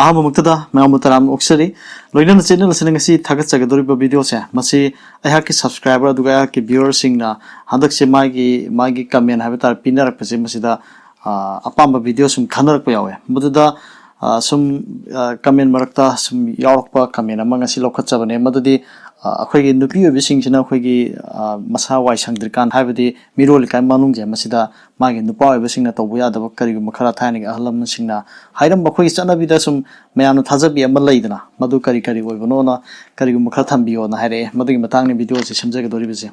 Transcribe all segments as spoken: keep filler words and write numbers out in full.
ꯑꯍꯥꯟꯕꯃꯛꯇꯗ ꯃꯌꯥꯝꯕꯨ ꯇꯔꯥꯝꯅ ꯑꯣꯛꯆꯔꯤ꯫ ꯂꯣꯏꯅꯅ ꯆꯦꯅꯦꯜ ꯑꯁꯤꯅ ꯉꯁꯤ ꯊꯥꯒꯠꯆꯒꯗꯧꯔꯤꯕ ꯚꯤꯗꯤꯑꯣꯁꯦ, ꯃꯁꯤ ꯑꯩꯍꯥꯛꯀꯤ ꯁꯕꯁꯀ꯭ꯔꯥꯏꯕꯔ ꯑꯗꯨꯒ ꯑꯩꯍꯥꯛꯀꯤ ꯚ꯭ꯌꯨꯋꯔꯁꯤꯡꯅ ꯍꯟꯗꯛꯁꯦ ꯃꯥꯒꯤ, ꯃꯥꯒꯤ ꯀꯃꯦꯟ ꯍꯥꯏꯕ ꯇꯥꯔꯦ, ꯄꯤꯅꯔꯛꯄꯁꯦ, ꯃꯁꯤꯗ, ꯑ, ꯑꯄꯥꯝꯕ ꯚꯤꯗꯤꯑꯣ ꯁꯨꯝ ꯈꯟꯅꯔꯛꯄ ꯌꯥꯎꯋꯦ꯫ ꯃꯗꯨꯗ, ꯑ, ꯁꯨꯝ, ꯑ, ꯀꯃꯦꯟ ꯃꯔꯛꯇ ꯁꯨꯝ ꯌꯥꯎꯔꯛꯄ ꯀꯃꯦꯟ ꯑꯃ ꯉꯁꯤ ꯂꯧꯈꯠꯆꯕꯅꯦ꯫ ꯃꯗꯨꯗꯤ, ꯑ, ꯑꯩꯈꯣꯏꯒꯤ ꯅꯨꯄꯤ ꯑꯣꯏꯕꯤꯁꯤꯡꯁꯤꯅ ꯑꯩꯈꯣꯏꯒꯤ, ꯑ, ꯃꯁꯥ ꯋꯥꯏ ꯁꯪꯗ꯭ꯔꯤꯀꯥꯟ, ꯍꯥꯏꯕꯗꯤ ꯃꯤꯔꯣꯜ ꯂꯩꯀꯥꯏ ꯃꯅꯨꯡꯁꯦ, ꯃꯁꯤꯗ ꯃꯥꯒꯤ ꯅꯨꯄꯥ ꯑꯣꯏꯕꯁꯤꯡꯅ ꯇꯧꯕ ꯌꯥꯗꯕ ꯀꯔꯤꯒꯨꯝꯕ ꯈꯔ, ꯊꯥꯏꯅꯒꯤ ꯑꯍꯜ ꯂꯃꯟꯁꯤꯡꯅ ꯍꯥꯏꯔꯝꯕ, ꯑꯩꯈꯣꯏꯒꯤ ꯆꯠꯅꯕꯤꯗ ꯁꯨꯝ ꯃꯌꯥꯝꯅ ꯊꯥꯖꯕꯤ ꯑꯃ ꯂꯩꯗꯅ, ꯃꯗꯨ ꯀꯔꯤ ꯀꯔꯤ ꯑꯣꯏꯕꯅꯣꯅ ꯀꯔꯤꯒꯨꯝꯕ ꯈꯔ ꯊꯝꯕꯤꯌꯣꯅ ꯍꯥꯏꯔꯛꯑꯦ꯫ ꯃꯗꯨꯒꯤ ꯃꯇꯥꯡꯅꯤ ꯚꯤꯗꯤꯑꯣꯁꯦ ꯁꯦꯝꯖꯒꯗꯧꯔꯤꯕꯁꯦ꯫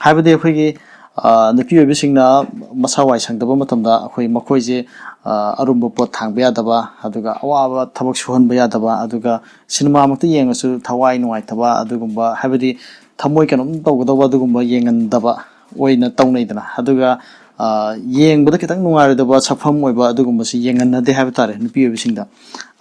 ꯍꯥꯏꯕꯗꯤ ꯑꯩꯈꯣꯏꯒꯤ, ꯑ, ꯅꯨꯄꯤ ꯑꯣꯏꯕꯤꯁꯤꯡꯅ ꯃꯁꯥ ꯋꯥꯏ ꯁꯪꯗꯕ ꯃꯇꯝꯗ ꯑꯩꯈꯣꯏ ꯃꯈꯣꯏꯁꯦ, ꯑ, ꯑꯔꯨꯝꯕ ꯄꯣꯠ ꯊꯥꯡꯕ ꯌꯥꯗꯕ, ꯑꯗꯨꯒ ꯑꯋꯥꯕ ꯊꯕꯛ ꯁꯨꯍꯟꯕ ꯌꯥꯗꯕ, ꯑꯗꯨꯒ ꯁꯤꯅꯦꯃꯥꯃꯛꯇ ꯌꯦꯡꯉꯁꯨ ꯊꯋꯥꯏ ꯅꯨꯡꯉꯥꯏꯇꯕ, ꯑꯗꯨꯒꯨꯝꯕ, ꯍꯥꯏꯕꯗꯤ ꯊꯃꯣꯏ ꯀꯩꯅꯣꯝ ꯇꯧꯒꯗꯧꯕ ꯑꯗꯨꯒꯨꯝꯕ ꯌꯦꯡꯍꯟꯗꯕ ꯑꯣꯏꯅ ꯇꯧꯅꯩꯗꯅ꯫ ꯑꯗꯨꯒ, ꯑ, ꯌꯦꯡꯕꯗ ꯈꯤꯇꯪ ꯅꯨꯡꯉꯥꯏꯔꯣꯏꯗꯕ ꯁꯛꯐꯝ ꯑꯣꯏꯕ ꯑꯗꯨꯒꯨꯝꯕꯁꯤ ꯌꯦꯡꯍꯟꯅꯗꯦ ꯍꯥꯏꯕ ꯇꯥꯔꯦ ꯅꯨꯄꯤ ꯑꯣꯏꯕꯤꯁꯤꯡꯗ꯫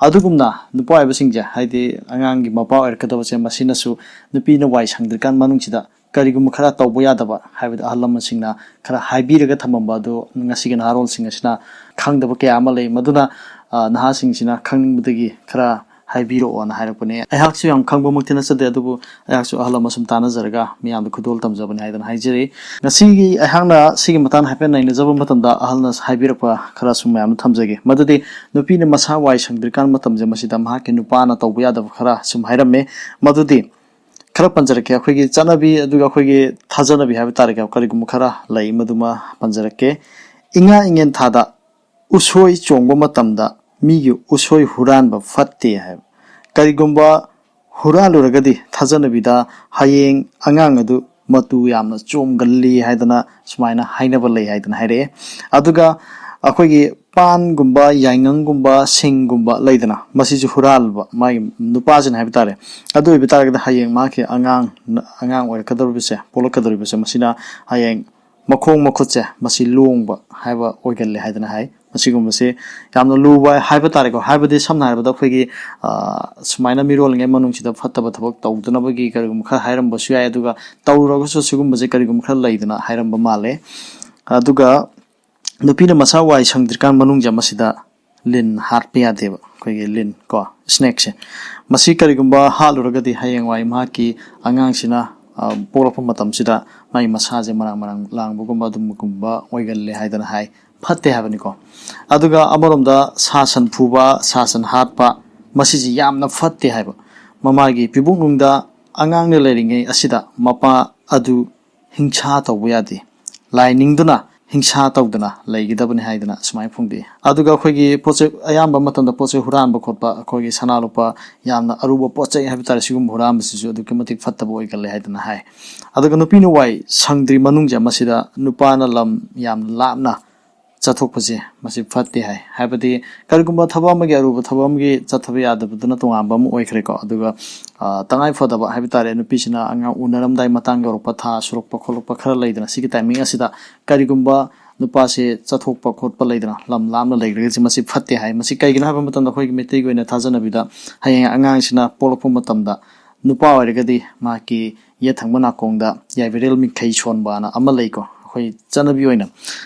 ꯑꯗꯨꯒꯨꯝꯅ ꯅꯨꯄꯥ ꯑꯣꯏꯕꯁꯤꯡꯁꯦ, ꯍꯥꯏꯗꯤ ꯑꯉꯥꯡꯒꯤ ꯃꯄꯥ ꯑꯣꯏꯔꯛꯀꯗꯕꯁꯦ, ꯃꯁꯤꯅꯁꯨ ꯅꯨꯄꯤꯅ ꯋꯥꯏ ꯁꯪꯗ꯭ꯔꯤꯀꯥꯟ ꯃꯅꯨꯡꯁꯤꯗ ꯀꯔꯤꯒꯨꯝꯕ ꯈꯔ ꯇꯧꯕ ꯌꯥꯗꯕ, ꯍꯥꯏꯕꯗꯤ ꯑꯍꯜ ꯂꯃꯟꯁꯤꯡꯅ ꯈꯔ ꯍꯥꯏꯕꯤꯔꯒ ꯊꯝꯃꯝꯕ ꯑꯗꯨ ꯉꯁꯤꯒꯤ ꯅꯍꯥꯔꯣꯜꯁꯤꯡ ꯑꯁꯤꯅ ꯈꯪꯗꯕ ꯀꯌꯥ ꯑꯃ ꯂꯩ꯫ ꯃꯗꯨꯅ, ꯑ, ꯅꯍꯥꯁꯤꯡꯁꯤꯅ ꯈꯪꯅꯤꯡꯕꯗꯒꯤ ꯈꯔ ꯍꯥꯏꯕꯤꯔꯛꯑꯣꯅ ꯍꯥꯏꯔꯛꯄꯅꯦ꯫ ꯑꯩꯍꯥꯛꯁꯨ ꯌꯥꯝ ꯈꯪꯕꯃꯛꯇꯤ ꯅꯠꯆꯗꯦ, ꯑꯗꯨꯕꯨ ꯑꯩꯍꯥꯛꯁꯨ ꯑꯍꯜ ꯑꯃ ꯁꯨꯝ ꯇꯥꯟꯅꯖꯔꯒ ꯃꯤꯌꯥꯝꯗ ꯈꯨꯗꯣꯜ ꯇꯝꯖꯕꯅꯤ ꯍꯥꯏꯗꯅ ꯍꯥꯏꯖꯔꯤ꯫ ꯉꯁꯤꯒꯤ ꯑꯩꯍꯥꯛꯅ ꯁꯤꯒꯤ ꯃꯇꯥꯡꯗ ꯍꯥꯏꯐꯦꯠ ꯅꯩꯅꯖꯕ ꯃꯇꯝꯗ ꯑꯍꯜꯅ ꯍꯥꯏꯕꯤꯔꯛꯄ ꯈꯔꯁꯨ ꯃꯌꯥꯝꯗ ꯊꯝꯖꯒꯦ꯫ ꯃꯗꯨꯗꯤ ꯅꯨꯄꯤꯅ ꯃꯁꯥ ꯋꯥꯏ ꯁꯪꯗ꯭ꯔꯤꯀꯥꯟ ꯃꯇꯝꯁꯦ, ꯃꯁꯤꯗ ꯃꯍꯥꯛꯀꯤ ꯅꯨꯄꯥꯅ ꯇꯧꯕ ꯌꯥꯗꯕ ꯈꯔ ꯁꯨꯝ ꯍꯥꯏꯔꯝꯃꯦ꯫ ꯃꯗꯨꯗꯤ ꯈꯔ ꯄꯟꯖꯔꯛꯀꯦ꯫ ꯑꯩꯈꯣꯏꯒꯤ ꯆꯠꯅꯕꯤ ꯑꯗꯨꯒ ꯑꯩꯈꯣꯏꯒꯤ ꯊꯥꯖꯅꯕꯤ ꯍꯥꯏꯕ ꯇꯥꯔꯦꯀꯣ, ꯀꯔꯤꯒꯨꯝꯕ ꯈꯔ ꯂꯩ, ꯃꯗꯨꯃ ꯄꯟꯖꯔꯛꯀꯦ꯫ ꯏꯉꯥ ꯏꯉꯦꯟ ꯊꯥꯗ ꯎꯁꯣꯏ ꯆꯣꯡꯕ ꯃꯇꯝꯗ ꯃꯤꯒꯤ ꯎꯁꯣꯏ ꯍꯨꯔꯥꯟꯕ ꯐꯠꯇꯦ ꯍꯥꯏꯕ꯫ ꯀꯔꯤꯒꯨꯝꯕ ꯍꯨꯔꯥꯜꯂꯨꯔꯒꯗꯤ ꯊꯥꯖꯅꯕꯤꯗ ꯍꯌꯦꯡ ꯑꯉꯥꯡ ꯑꯗꯨ ꯃꯇꯨ ꯌꯥꯝꯅ ꯆꯣꯝꯒꯜꯂꯤ ꯍꯥꯏꯗꯅ ꯁꯨꯃꯥꯏꯅ ꯍꯥꯏꯅꯕ ꯂꯩ ꯍꯥꯏꯗꯅ ꯍꯥꯏꯔꯛꯑꯦ꯫ ꯑꯗꯨꯒ ꯑꯩꯈꯣꯏꯒꯤ ꯄꯥꯟꯒꯨꯝꯕ, ꯌꯥꯏꯉꯪꯒꯨꯝꯕ, ꯁꯤꯡꯒꯨꯝꯕ ꯂꯩꯗꯅ, ꯃꯁꯤꯁꯨ ꯍꯨꯔꯥꯜꯕ, ꯃꯥꯒꯤ ꯅꯨꯄꯥꯁꯤꯅ ꯍꯥꯏꯕ ꯇꯥꯔꯦ꯫ ꯑꯗꯨ ꯑꯣꯏꯕ ꯇꯥꯔꯒꯗꯤ ꯍꯌꯦꯡ ꯃꯍꯥꯛꯀꯤ ꯑꯉꯥꯡ, ꯑꯉꯥꯡ ꯑꯣꯏꯔꯛꯀꯗꯧꯔꯤꯕꯁꯦ, ꯄꯣꯛꯂꯛꯀꯗꯧꯔꯤꯕꯁꯦ, ꯃꯁꯤꯅ ꯍꯌꯦꯡ ꯃꯈꯣꯡ ꯃꯈꯨꯠꯁꯦ ꯃꯁꯤ ꯂꯣꯡꯕ ꯍꯥꯏꯕ ꯑꯣꯏꯒꯜꯂꯦ ꯍꯥꯏꯗꯅ ꯍꯥꯏ꯫ ꯃꯁꯤꯒꯨꯝꯕꯁꯦ ꯌꯥꯝꯅ ꯂꯨꯕ ꯍꯥꯏꯕ ꯇꯥꯔꯦꯀꯣ꯫ ꯍꯥꯏꯕꯗꯤ ꯁꯝꯅ ꯍꯥꯏꯔꯕꯗ ꯑꯩꯈꯣꯏꯒꯤ, ꯑ, ꯁꯨꯃꯥꯏꯅ ꯃꯤꯔꯣꯜꯂꯤꯉꯩ ꯃꯅꯨꯡꯁꯤꯗ ꯐꯠꯇꯕ ꯊꯕꯛ ꯇꯧꯗꯅꯕꯒꯤ ꯀꯔꯤꯒꯨꯝꯕ ꯈꯔ ꯍꯥꯏꯔꯝꯕꯁꯨ ꯌꯥꯏ, ꯑꯗꯨꯒ ꯇꯧꯔꯒꯁꯨ ꯁꯤꯒꯨꯝꯕꯁꯦ ꯀꯔꯤꯒꯨꯝꯕ ꯈꯔ ꯂꯩꯗꯅ ꯍꯥꯏꯔꯝꯕ ꯃꯥꯜꯂꯦ꯫ ꯑꯗꯨꯒ ꯅꯨꯄꯤꯅ ꯃꯁꯥ ꯋꯥꯏ ꯁꯪꯗ꯭ꯔꯤꯀꯥꯟ ꯃꯅꯨꯡꯁꯦ ꯃꯁꯤꯗ ꯂꯤꯟ ꯍꯥꯠꯄ ꯌꯥꯗꯦꯕ, ꯑꯩꯈꯣꯏꯒꯤ ꯂꯤꯟ ꯀꯣ, ꯁ꯭ꯅꯦꯛꯁꯦ꯫ ꯃꯁꯤ ꯀꯔꯤꯒꯨꯝꯕ ꯍꯥꯠꯂꯨꯔꯒꯗꯤ ꯍꯌꯦꯡꯋꯥꯏ ꯃꯍꯥꯛꯀꯤ ꯑꯉꯥꯡꯁꯤꯅ, ꯑ, ꯄꯣꯛꯂꯛꯄ ꯃꯇꯝꯁꯤꯗ ꯃꯥꯒꯤ ꯃꯁꯥꯁꯦ ꯃꯔꯥꯡ ꯃꯔꯥꯡ ꯂꯥꯡꯕꯒꯨꯝꯕ ꯑꯗꯨꯒꯨꯝꯕ ꯑꯣꯏꯒꯜꯂꯦ ꯍꯥꯏꯗꯅ ꯍꯥꯏ꯫ ꯐꯠꯇꯦ ꯍꯥꯏꯕꯅꯤꯀꯣ꯫ ꯑꯗꯨꯒ ꯑꯃꯔꯣꯝꯗ ꯁꯥ ꯁꯟ ꯐꯨꯕ, ꯁꯥ ꯁꯟ ꯍꯥꯠꯄ, ꯃꯁꯤꯁꯤ ꯌꯥꯝꯅ ꯐꯠꯇꯦ ꯍꯥꯏꯕ꯫ ꯃꯃꯥꯒꯤ ꯄꯤꯕꯨꯡ ꯅꯨꯡꯗ ꯑꯉꯥꯡꯅ ꯂꯩꯔꯤꯉꯩ ꯑꯁꯤꯗ ꯃꯄꯥ ꯑꯗꯨ ꯍꯤꯡꯁꯥ ꯇꯧꯕ ꯌꯥꯗꯦ꯫ ꯂꯥꯏ ꯅꯤꯡꯗꯨꯅ ꯍꯤꯡꯁꯥ ꯇꯧꯗꯅ ꯂꯩꯒꯗꯕꯅꯤ ꯍꯥꯏꯗꯅ ꯑꯁꯨꯃꯥꯏꯅ ꯐꯣꯡꯗꯣꯛꯏ꯫ ꯑꯗꯨꯒ ꯑꯩꯈꯣꯏꯒꯤ ꯄꯣꯠ ꯆꯩ, ꯑꯌꯥꯝꯕ ꯃꯇꯝꯗ ꯄꯣꯠ ꯆꯩ ꯍꯨꯔꯥꯟꯕ ꯈꯣꯠꯄ, ꯑꯩꯈꯣꯏꯒꯤ ꯁꯅꯥ ꯂꯨꯄꯥ, ꯌꯥꯝꯅ ꯑꯔꯨꯕ ꯄꯣꯠ ꯆꯩ ꯍꯥꯏꯕ ꯇꯥꯔꯦ, ꯁꯤꯒꯨꯝꯕ ꯍꯨꯔꯥꯟꯕꯁꯤꯁꯨ ꯑꯗꯨꯛꯀꯤ ꯃꯇꯤꯛ ꯐꯠꯇꯕ ꯑꯣꯏꯒꯜꯂꯦ ꯍꯥꯏꯗꯅ ꯍꯥꯏ꯫ ꯑꯗꯨꯒ ꯅꯨꯄꯤꯅ ꯋꯥꯏ ꯁꯪꯗ꯭ꯔꯤ ꯃꯅꯨꯡꯁꯦ ꯃꯁꯤꯗ ꯅꯨꯄꯥꯅ ꯂꯝ ꯌꯥꯝꯅ ꯂꯥꯞꯅ ꯆꯠꯊꯣꯛꯄꯁꯦ ꯃꯁꯤ ꯐꯠꯇꯦ ꯍꯥꯏ꯫ ꯍꯥꯏꯕꯗꯤ ꯀꯔꯤꯒꯨꯝꯕ ꯊꯕꯛ ꯑꯃꯒꯤ, ꯑꯔꯨꯕ ꯊꯕꯛ ꯑꯃꯒꯤ ꯆꯠꯊꯕ ꯌꯥꯗꯕꯗꯨꯅ ꯇꯣꯉꯥꯟꯕ ꯑꯃ ꯑꯣꯏꯈ꯭ꯔꯦꯀꯣ꯫ ꯑꯗꯨꯒ, ꯑ, ꯇꯉꯥꯏ ꯐꯗꯕ ꯍꯥꯏꯕ ꯇꯥꯔꯦ, ꯅꯨꯄꯤꯁꯤꯅ ꯑꯉꯥꯡ ꯎꯅꯔꯝꯗꯥꯏ ꯃꯇꯥꯡ ꯌꯧꯔꯛꯄ, ꯊꯥ ꯁꯨꯔꯛꯄ ꯈꯣꯠꯂꯛꯄ ꯈꯔ ꯂꯩꯗꯅ, ꯁꯤꯒꯤ ꯇꯥꯏꯃꯤꯡ ꯑꯁꯤꯗ ꯀꯔꯤꯒꯨꯝꯕ ꯅꯨꯄꯥꯁꯦ ꯆꯠꯊꯣꯛꯄ ꯈꯣꯠꯄ ꯂꯩꯗꯅ, ꯂꯝ ꯂꯥꯞꯅ ꯂꯩꯈ꯭ꯔꯒꯗꯤ ꯃꯁꯤ ꯐꯠꯇꯦ ꯍꯥꯏ꯫ ꯃꯁꯤ ꯀꯩꯒꯤꯅꯣ ꯍꯥꯏꯕ ꯃꯇꯝꯗ, ꯑꯩꯈꯣꯏꯒꯤ ꯃꯩꯇꯩꯒꯤ ꯑꯣꯏꯅ ꯊꯥꯖꯅꯕꯤꯗ ꯍꯌꯦꯡ ꯑꯉꯥꯡꯁꯤꯅ ꯄꯣꯛꯂꯛꯄ ꯃꯇꯝꯗ ꯅꯨꯄꯥ ꯑꯣꯏꯔꯒꯗꯤ ꯃꯍꯥꯛꯀꯤ ꯌꯦꯠ ꯊꯪꯕ ꯅꯥꯀꯣꯡꯗ ꯌꯥꯏꯕꯤꯔꯦꯜ ꯃꯤꯈꯩ ꯁꯣꯟꯕꯅ ꯑꯃ ꯂꯩꯀꯣ, ꯑꯩꯈꯣꯏ ꯆꯠꯅꯕꯤ ꯑꯣꯏꯅ꯫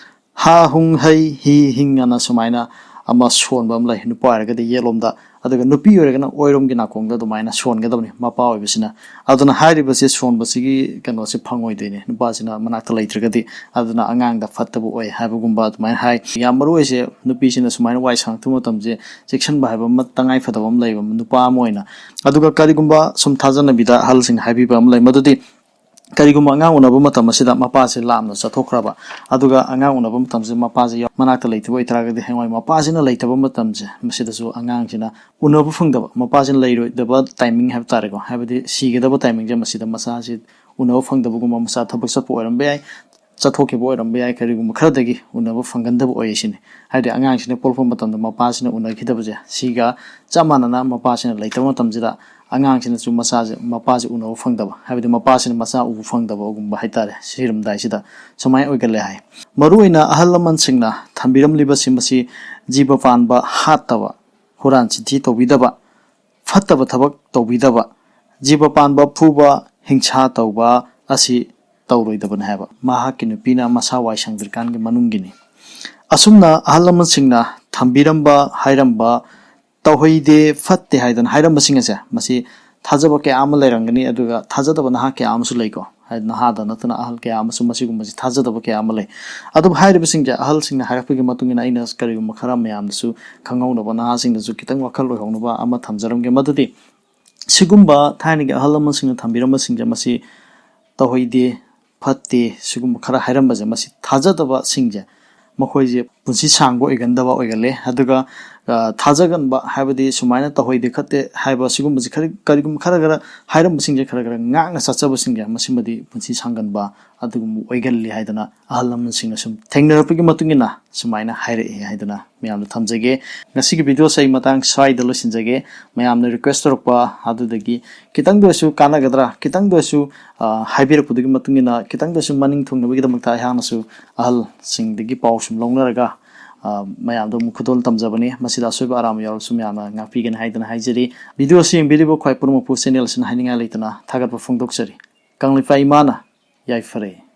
ꯍꯥ ꯍꯨꯡ ꯍꯩ ꯍꯤ ꯍꯤꯡ ꯑꯅ ꯁꯨꯃꯥꯏꯅ ꯑꯃ ꯁꯣꯟꯕ ꯑꯃ ꯂꯩ, ꯅꯨꯄꯥ ꯑꯣꯏꯔꯒꯗꯤ ꯌꯦꯠꯂꯣꯝꯗ, ꯑꯗꯨꯒ ꯅꯨꯄꯤ ꯑꯣꯏꯔꯒꯅ ꯑꯣꯏꯔꯣꯝꯒꯤ ꯅꯥꯀꯣꯡꯗ ꯑꯗꯨꯃꯥꯏꯅ ꯁꯣꯟꯒꯗꯕꯅꯤ ꯃꯄꯥ ꯑꯣꯏꯕꯁꯤꯅ꯫ ꯑꯗꯨꯅ ꯍꯥꯏꯔꯤꯕꯁꯦ, ꯁꯣꯟꯕꯁꯤꯒꯤ ꯀꯩꯅꯣꯁꯦ ꯐꯪꯉꯣꯏꯗꯣꯏꯅꯦ ꯅꯨꯄꯥꯁꯤꯅ ꯃꯅꯥꯛꯇ ꯂꯩꯇ꯭ꯔꯒꯗꯤ, ꯑꯗꯨꯅ ꯑꯉꯥꯡꯗ ꯐꯠꯇꯕ ꯑꯣꯏ ꯍꯥꯏꯕꯒꯨꯝꯕ ꯑꯗꯨꯃꯥꯏꯅ ꯍꯥꯏ꯫ ꯌꯥꯝ ꯃꯔꯨ ꯑꯣꯏꯁꯦ, ꯅꯨꯄꯤꯁꯤꯅ ꯁꯨꯃꯥꯏꯅ ꯋꯥꯏ ꯁꯪꯉꯛꯇꯕ ꯃꯇꯝꯁꯦ ꯆꯦꯛꯁꯤꯟꯕ ꯍꯥꯏꯕ ꯑꯃ, ꯇꯉꯥꯏ ꯐꯗꯕ ꯑꯃ ꯂꯩꯕ ꯅꯨꯄꯥ ꯑꯃ ꯑꯣꯏꯅ꯫ ꯑꯗꯨꯒ ꯀꯔꯤꯒꯨꯝꯕ ꯁꯨꯝ ꯊꯥꯖꯅꯕꯤꯗ ꯑꯍꯜꯁꯤꯡꯅ ꯍꯥꯏꯕꯤꯕ ꯑꯃ ꯂꯩ, ꯃꯗꯨꯗꯤ ꯀꯔꯤꯒꯨꯝꯕ ꯑꯉꯥꯡ ꯎꯅꯕ ꯃꯇꯝ ꯑꯁꯤꯗ ꯃꯄꯥꯁꯦ ꯂꯥꯞꯅ ꯆꯠꯊꯣꯛꯈ꯭ꯔꯕ, ꯑꯗꯨꯒ ꯑꯉꯥꯡ ꯎꯅꯕ ꯃꯇꯝꯁꯤꯗ ꯃꯄꯥꯁꯦ ꯌꯥꯎ-, ꯃꯅꯥꯛꯇ ꯂꯩꯇꯕ ꯑꯣꯏꯇꯥꯔꯒꯗꯤ, ꯍꯌꯦꯡꯋꯥꯏ ꯃꯄꯥꯁꯤꯅ ꯂꯩꯇꯕ ꯃꯇꯝꯁꯦ, ꯃꯁꯤꯗꯁꯨ ꯑꯉꯥꯡꯁꯤꯅ ꯎꯅꯕ ꯐꯪꯗꯕ, ꯃꯄꯥꯁꯤꯅ ꯂꯩꯔꯣꯏꯗꯕ ꯇꯥꯏꯃꯤꯡ ꯍꯥꯏꯕ ꯇꯥꯔꯦꯀꯣ, ꯍꯥꯏꯕꯗꯤ ꯁꯤꯒꯗꯕ ꯇꯥꯏꯃꯤꯡꯁꯦ, ꯃꯁꯤꯗ ꯃꯆꯥꯁꯤ ꯎꯅꯕ ꯐꯪꯗꯕꯒꯨꯝꯕ, ꯃꯆꯥ ꯊꯕꯛ ꯆꯠꯄ ꯑꯣꯏꯔꯝꯕ ꯌꯥꯏ, ꯆꯠꯊꯣꯛꯈꯤꯕ ꯑꯣꯏꯔꯝꯕ ꯌꯥꯏ, ꯀꯔꯤꯒꯨꯝꯕ ꯈꯔꯗꯒꯤ ꯎꯅꯕ ꯐꯪꯒꯟꯗꯕ ꯑꯣꯏ ꯁꯤꯅꯤ꯫ ꯍꯥꯏꯗꯤ ꯑꯉꯥꯡꯁꯤꯅ ꯄꯣꯛꯂꯛꯄ ꯃꯇꯝꯗ ꯃꯄꯥꯁꯤꯅ ꯎꯅꯈꯤꯗꯕꯁꯦ, ꯁꯤꯒ ꯆꯞ ꯃꯥꯟꯅꯅ ꯃꯄꯥꯁꯤꯅ ꯂꯩꯇꯕ ꯃꯇꯝꯁꯤꯗ ꯑꯉꯥꯡꯁꯤꯅꯁꯨ ꯃꯆꯥꯁꯦ, ꯃꯄꯥꯁꯦ ꯎꯅꯕ ꯐꯪꯗꯕ, ꯍꯥꯏꯕꯗꯤ ꯃꯄꯥꯁꯤꯅ ꯃꯆꯥ ꯎꯕ ꯐꯪꯗꯕꯒꯨꯝꯕ ꯍꯥꯏꯇꯥꯔꯦ, ꯁꯤꯔꯝꯗꯥꯏꯁꯤꯗ ꯁꯨꯃꯥꯏꯅ ꯑꯣꯏꯒꯜꯂꯦ ꯍꯥꯏ꯫ ꯃꯔꯨꯑꯣꯏꯅ ꯑꯍꯜ ꯂꯃꯟꯁꯤꯡꯅ ꯊꯝꯕꯤꯔꯝꯂꯤꯕꯁꯤ ꯃꯁꯤ ꯖꯤꯕ ꯄꯥꯟꯕ ꯍꯥꯠꯇꯕ, ꯍꯨꯔꯥꯟ ꯆꯤꯟꯊꯤ ꯇꯧꯕꯤꯗꯕ, ꯐꯠꯇꯕ ꯊꯕꯛ ꯇꯧꯕꯤꯗꯕ, ꯖꯤꯕ ꯄꯥꯟꯕ ꯐꯨꯕ, ꯍꯤꯡꯁꯥ ꯇꯧꯕ ꯑꯁꯤ ꯇꯧꯔꯣꯏꯗꯕꯅꯤ ꯍꯥꯏꯕ꯫ ꯃꯍꯥꯛꯀꯤ ꯅꯨꯄꯤꯅ ꯃꯁꯥ ꯋꯥꯏ ꯁꯪꯗ꯭ꯔꯤꯀꯥꯟꯒꯤ ꯃꯅꯨꯡꯒꯤꯅꯤ꯫ ꯑꯁꯨꯝꯅ ꯑꯍꯜ ꯂꯃꯟꯁꯤꯡꯅ ꯊꯝꯕꯤꯔꯝꯕ, ꯍꯥꯏꯔꯝꯕ, "ꯇꯧꯍꯩꯗꯦ, ꯐꯠꯇꯦ" ꯍꯥꯏꯗꯅ ꯍꯥꯏꯔꯝꯕꯁꯤꯡ ꯑꯁꯦ, ꯃꯁꯤ ꯊꯥꯖꯕ ꯀꯌꯥ ꯑꯃ ꯂꯩꯔꯝꯒꯅꯤ, ꯑꯗꯨꯒ ꯊꯥꯖꯗꯕ ꯅꯍꯥ ꯀꯌꯥ ꯑꯃꯁꯨ ꯂꯩꯀꯣ꯫ ꯍꯥꯏꯗꯤ ꯅꯍꯥꯗ ꯅꯠꯇꯅ ꯑꯍꯜ ꯀꯌꯥ ꯑꯃꯁꯨ ꯃꯁꯤꯒꯨꯝꯕꯁꯤ ꯊꯥꯖꯗꯕ ꯀꯌꯥ ꯑꯃ ꯂꯩ꯫ ꯑꯗꯨꯕꯨ ꯍꯥꯏꯔꯤꯕꯁꯤꯡꯁꯦ, ꯑꯍꯜꯁꯤꯡꯅ ꯍꯥꯏꯔꯛꯄꯒꯤ ꯃꯇꯨꯡ ꯏꯟꯅ, ꯑꯩꯅ ꯀꯔꯤꯒꯨꯝꯕ ꯈꯔ ꯃꯌꯥꯝꯗꯁꯨ ꯈꯪꯍꯧꯅꯕ, ꯅꯍꯥꯁꯤꯡꯗꯁꯨ ꯈꯤꯇꯪ ꯋꯥꯈꯜ ꯑꯣꯏꯍꯧꯅꯕ ꯑꯃ ꯊꯝꯖꯔꯝꯒꯦ꯫ ꯃꯗꯨꯗꯤ ꯁꯤꯒꯨꯝꯕ ꯊꯥꯏꯅꯒꯤ ꯑꯍꯜ ꯂꯃꯟꯁꯤꯡꯅ ꯊꯝꯕꯤꯔꯝꯕꯁꯤꯡꯁꯦ, ꯃꯁꯤ ꯇꯧꯍꯩꯗꯦ, ꯐꯠꯇꯦ, ꯁꯤꯒꯨꯝꯕ ꯈꯔ ꯍꯥꯏꯔꯝꯕꯁꯦ, ꯃꯁꯤ ꯊꯥꯖꯗꯕꯁꯤꯡꯁꯦ, ꯃꯈꯣꯏꯁꯦ ꯄꯨꯟꯁꯤ ꯁꯥꯡꯕ ꯑꯣꯏꯒꯟꯗꯕ ꯑꯣꯏꯒꯜꯂꯦ꯫ ꯑꯗꯨꯒ, ꯑ, ꯊꯥꯖꯒꯟꯕ ꯍꯥꯏꯕꯗꯤ ꯁꯨꯃꯥꯏꯅ ꯇꯧꯍꯩꯗꯦ, ꯈꯠꯇꯦ ꯍꯥꯏꯕ ꯁꯤꯒꯨꯝꯕꯁꯦ ꯈꯔ, ꯀꯔꯤꯒꯨꯝꯕ ꯈꯔ ꯈꯔ ꯍꯥꯏꯔꯝꯕꯁꯤꯡꯁꯦ ꯈꯔ ꯈꯔ ꯉꯥꯛꯅ ꯆꯠꯆꯕꯁꯤꯡꯁꯦ, ꯃꯁꯤꯃꯗꯤ ꯄꯨꯟꯁꯤ ꯁꯥꯡꯒꯟꯕ ꯑꯗꯨꯒꯨꯝꯕ ꯑꯣꯏꯒꯜꯂꯤ ꯍꯥꯏꯗꯅ ꯑꯍꯜ ꯂꯃꯟꯁꯤꯡꯅ ꯁꯨꯝ ꯊꯦꯡꯅꯔꯛꯄꯒꯤ ꯃꯇꯨꯡ ꯏꯟꯅ ꯁꯨꯃꯥꯏꯅ ꯍꯥꯏꯔꯛꯑꯦ ꯍꯥꯏꯗꯅ ꯃꯌꯥꯝꯗ ꯊꯝꯖꯒꯦ꯫ ꯉꯁꯤꯒꯤ ꯚꯤꯗꯤꯑꯣꯁꯦ ꯑꯩ ꯃꯇꯥꯡ ꯁ꯭ꯋꯥꯏꯗ ꯂꯣꯏꯁꯤꯟꯖꯒꯦ꯫ ꯃꯌꯥꯝꯅ ꯔꯤꯀ꯭ꯋꯦꯁ ꯇꯧꯔꯛꯄ, ꯑꯗꯨꯗꯒꯤ ꯈꯤꯇꯪꯗ ꯑꯣꯏꯔꯁꯨ ꯀꯥꯟꯅꯒꯗ꯭ꯔꯥ, ꯈꯤꯇꯪꯗ ꯑꯣꯏꯔꯁꯨ, ꯑ, ꯍꯥꯏꯕꯤꯔꯛꯄꯗꯨꯒꯤ ꯃꯇꯨꯡ ꯏꯟꯅ ꯈꯤꯇꯪꯗ ꯑꯣꯏꯔꯁꯨ ꯃꯅꯤꯡ ꯊꯨꯡꯅꯕꯒꯤꯗꯃꯛꯇ ꯑꯩꯍꯥꯛꯅꯁꯨ ꯑꯍꯜꯁꯤꯡꯗꯒꯤ ꯄꯥꯎ ꯁꯨꯝ ꯂꯧꯅꯔꯒ, ꯑ, ꯃꯌꯥꯝꯗ ꯑꯃꯨꯛ ꯈꯨꯗꯣꯜ ꯇꯝꯖꯕꯅꯤ꯫ ꯃꯁꯤꯗ ꯑꯁꯣꯏꯕ ꯑꯔꯥꯟꯕ ꯌꯥꯎꯔꯁꯨ ꯃꯌꯥꯝꯅ ꯉꯥꯛꯄꯤꯒꯅꯤ ꯍꯥꯏꯗꯅ ꯍꯥꯏꯖꯔꯤ꯫ ꯚꯤꯗꯤꯑꯣ ꯑꯁꯤ ꯌꯦꯡꯕꯤꯔꯤꯕ ꯈ꯭ꯋꯥꯏ ꯄꯨꯝꯅꯃꯛꯄꯨ ꯆꯦꯅꯦꯜ ꯑꯁꯤꯅ ꯍꯥꯏꯅꯤꯡꯉꯥꯏ ꯂꯩꯇꯅ ꯊꯥꯒꯠꯄ ꯐꯣꯡꯗꯣꯛꯆꯔꯤ꯫ ꯀꯪꯂꯩꯄꯥꯛ ꯏꯃꯥꯅ ꯌꯥꯏꯐꯔꯦ꯫